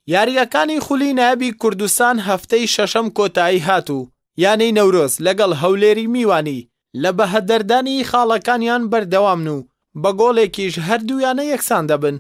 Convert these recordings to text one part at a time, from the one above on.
یارییەکانی خولی نایابی کوردستان هەفتەی شەشەم کۆتایی هات و یانەی نەورۆز لەگەڵ هەولێری میوانی لە بەهەدەردانی خاڵەکانیان بەردەوامن و بە گۆڵێکیش هەردوو یانە یەکسان دەبن.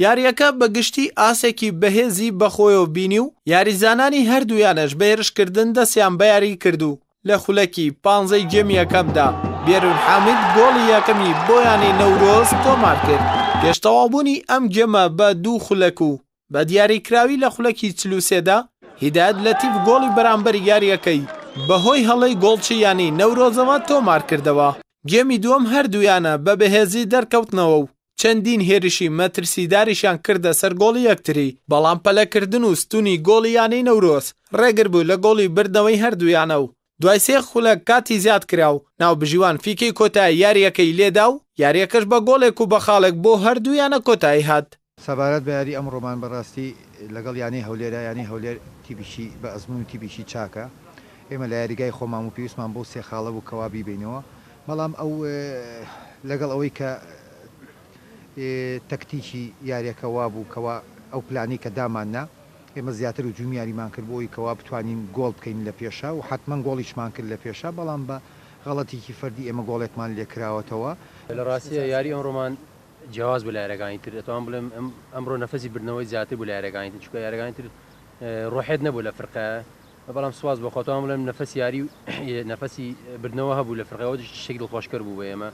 یارییەکە بە گشتی ئاستێکی بەهێزی بەخۆیەوە بینی و یاریزانانی هەردوو یانەش بە هێرشکردن دەستیان بە یاریی کرد و لە خولەکی پانزەی گێمی یەکەمدا بێرون حامید گۆڵی یەکەمی بۆ یانەی نەورۆز تۆمارکرد. پێش تەواوبوونی ئەم گێمە بە دوو خولەک و بە دیاریکراوی لە خولەکی 43 دا هیدایەت لەتیف گۆڵی بەرامبەر یارییەکەی بەهۆی هەڵەی گۆڵچی یانەی نەورۆزەوە تۆمارکردەوە. گێمی دووەم هەردوو یانە بە بەهێزی دەرکەوتنەوە و چەندین هێرشی مەترسیداریشیان کردە سەر گۆڵی یەکتری، بەڵام پەلەکردن و ستونی گۆڵی یانەی نەورۆز ڕێگر بوو لە گۆڵی بردنەوەی هەردوو یانە و دوای سێ خولەک کاتی زیادکرا و ناوبژیوان فیکەی کۆتایی یارییەکەی لێدا و یارییەکەش بە گۆڵێک و بە خاڵێک بۆ هەردوو یانە کۆتایی هات. سەبارەت بە یاری ئەمڕۆمان بەڕاستی لەگەڵ یانەی هەولێرە، یانەی هەولێر تیپێکی بە ئەزموون و تیپێکی چاکە، ئێمە لە یاریگای خۆمان بوو پێویستمان بەو سێ خاڵە بوو کەوا بیبەینەوە، بەڵام ئەو لەگەڵ ئەوەی کە تەکتیکی یاریەکە وابوو کەوا ئەو پلانەی کە داماننا ئێمە زیاتر هجومی یاریمان کرد بۆ ئەوەی کەوا بتوانین گۆڵ بکەین لە پێشا و حەتمەن گۆڵیشمان کرد لە پێشا بەڵام بە غەڵەتێکی فەردی ئێمە گۆڵێکمان لێکراوەتەوە. لە ڕاستیا یاری ئەمڕۆمان جیاواز بوو لە یاریەکانی تر ئەتوانم بڵێم ئەمڕۆ نەفەسی بردنەوەی زیاتر بوو لە یاریەکانی تر چونکە یاریەکانی تر ڕۆحیەت نەبوو لە فرقە بەڵام سوپاس بۆ خوا توانم بڵێم نەفەسی یاری و نەفەسی بردنەوە هەبوو لە فرقەوە شتێک دڵخۆشکەر بوو بۆ ئێمە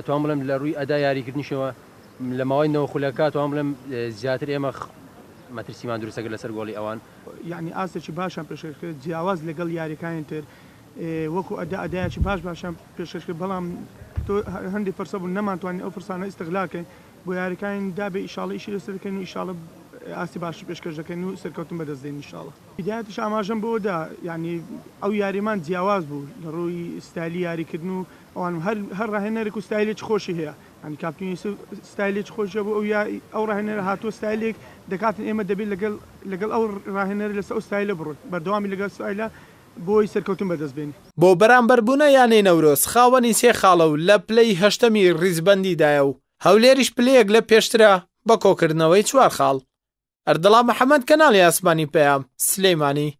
توانم بڵێم لە ڕووی ئەدا یاریکردنیشەوە لە ماوەی نەوە خولەکە توانم بڵێم زیاتر ئێمە مەترسیمان دروستەکرد لەسەر گۆڵی ئەوان. یانی ئاستێکی باشیان پێشکەش کرد جیاواز لەگەڵ یاریەکانی تر وەکو ئەدا ئەدایەکی باش باشیان پێشکەش کرد بەڵام تۆ هەندێک فرسە بوو نەمانتوانی ئەو فرسانە ئیستغلال کەین بۆ یاریەکانی دابێ ئیشاڵە ئیشی لەسەر دەکەین و ئیشاڵە ئاستی باشتر پێشکەش دەکەین و سەرکەوتن بەدەست دێنین ئیشاڵە. هیدایەتیش ئاماژەم بەوە دا یانی ئەو یاریەمان جیاواز بوو لە ڕووی ستایلی یاریکردن و ئەوان هەر هەر ڕاهێنەرێک و ستایلێکی خۆشی هەیە یانی کاپتن یوسف ستایلێکی خۆشی هەبوو ئەو یا ئەو ڕاهێنەرە هاتووە ستایلێک دەکاتن ئێمە دەبێت لەگەڵ لەگەڵ ئەو ڕاهێنەرە لەسەر ئەو ستایلە بڕۆین بەردەوامی لەگەڵ ستایلە بۆی سەرکەوتن بەدەست بێنین. بۆ بەرامبەربوونە یانەی نەورۆز خاوەنی سێ خاڵە و لە پلەی هەشتەمی ریزبەندیدایە و هەولێریش پلەیەک لە پێشترە بە کۆکردنەوەی چوار خاڵ. ئەردەڵان محەمەد کەناڵی ئاسمانی پەیام، سلێمانی.